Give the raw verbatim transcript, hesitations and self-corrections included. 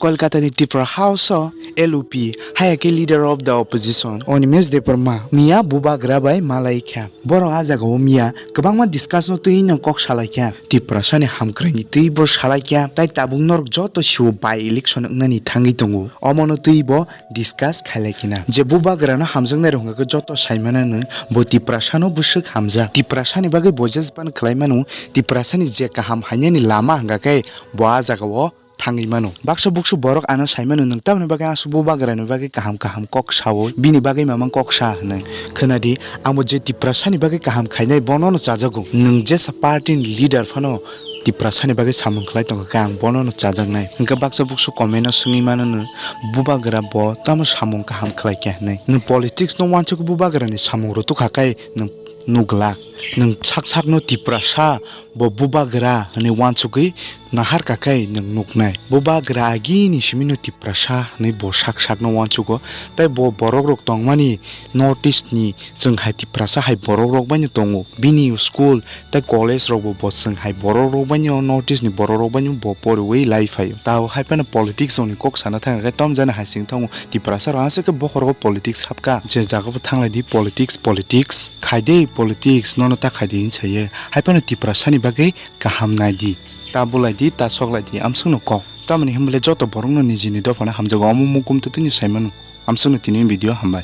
Kolkata ni Tripura House o L O P, haya khe Leader of the Opposition Animesh Debbarma miya bubagra bai malai kha. Borok ah jaga o miya kwbangma discuss no twi no kok salai kha. Tiprasa ni hamkrai ni twi bo salai kha, tai tabuk norok joto sio by election wngnani thangwi tongo. Omo no twi bo discuss khailai kina. Je bubagra no hamjaknai rok hwnkha khe joto sai manano bo Tiprasa no bwswk hamjak. Tiprasa ni bagwi bo jespan khlai mano, Tiprasa ni je kaham hainani lama hwnkha khe bo ah jaga o thangwi mano. Baksa buksu borok ano sai mano, nwng tamoni bagwi aswk bubagra ni bagwi kaham kaham kok sao, bini bagwi mamang kok sa hwnwi. Khwnadi, ang bo je Tiprasa ni bagwi kaham khainai bono no chajago. Nwng jesa party ni leader phano Tiprasa ni bagwi samung khlai tongkha khe ang bono no chajaknai. Hwnkhe baksa buksu comment o swngwi mano no, bubagra bo tamo samung kaham khlai kha hwnwi. Nwng politics no uansuk bubagra ni samung rwtwkha khe nwng nuglak. Nwng sak sak no Tiprasa bo bubagra hwnwi uansugwi naharkha khe nwng nuknai. Bubagra agini simi no Tiprasa hwnwi bo sak sak no uansugo. Tai bo borok rok tongmani North East ni chwng hai Tiprasa hai borok rok bai no tongo. Bini school tai college rok bo, bo chwng hai borok rok bai no, North East ni borok rok bai no bo poriwi lai phaio. Tao hai phano politics rok ni kok sana thang khe tom jani hai sing thango. Tiprasa rok aswk khe bokhorogo politics hapkha. Je jaga bo thanglai di politics, politics. Khai de politics, nono ta khai di hinwi saye. Hai phano Tiprasa ni bagwi kaham nai di. Ta bulai di, ta sok lai di, amswk no kok. Tamoni hwnba le joto borok no nijini dopha no hamjago. Omo mukum to tini sai mano. Amswk no tini video hambai.